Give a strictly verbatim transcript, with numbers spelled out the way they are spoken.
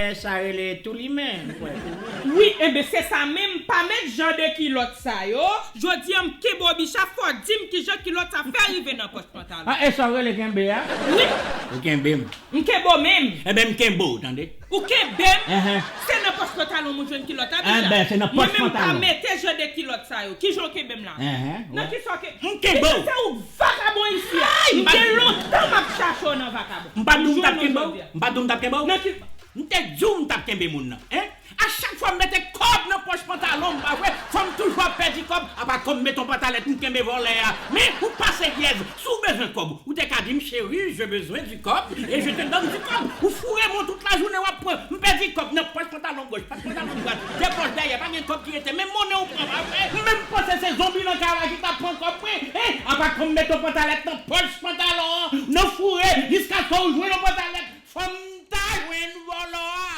E sa rele toulimen, m kwè. Wi, enben se sa menm, pa met jan de kilòt sa yo. Jodi a m kenbe w Bicha, fò w di m kijan kilòt sa fè rive nan pòch pantalon. Ah, e sa w rele kenbe a? Wi, Ou kenbe m. M kenbe w menm. Enben m kenbe w, tande. Ou kenbe m? Enhen. Se nan pòch pantalon mwen jwenn kilòt a Bicha. Enben, se nan pòch Mwen menm pa pantalon. Mete jan de kilòt sa yo. Kijan w kenbe m la? Enhen, Nan wè. kisa w kenbe? M kenbe w. Se ou vagabon isi a. Ay, M m pa- gen lontan m ap chache w nan vagabon. M pa t di w m t ap Jwenn ou kenbe w. jodi a. M pa t di w m t ap kenbe w. Nan ki M te di w m t ap kenbe moun nan. Hein? A chak fwa m mete kòb nan pòch pantalon m, pa vre, fò m toujou ap pèdi kòb. Apa kòm m mete yon pantalèt m kenbe vòlè a. Men ou pa seryèz. Si w bezwen kòb, ou te ka di m, chérie, j'ai besoin du kòb, et je te donne du kòb. Ou foure m tout la jounen w ap pran. M pèdi kòb nan pòch pantalon gòch, pòch pantalon dwat, de pòch dèyè, pa gen kòb ki rete. Men monnen ou pran, pa vre? M menm panse se zonbi nan kay la ki t ap pran kòb mwen. Hein? Apa kòm m mete yon pantalèt nan pòch pantalon an, nan foure, jiskaske w jwenn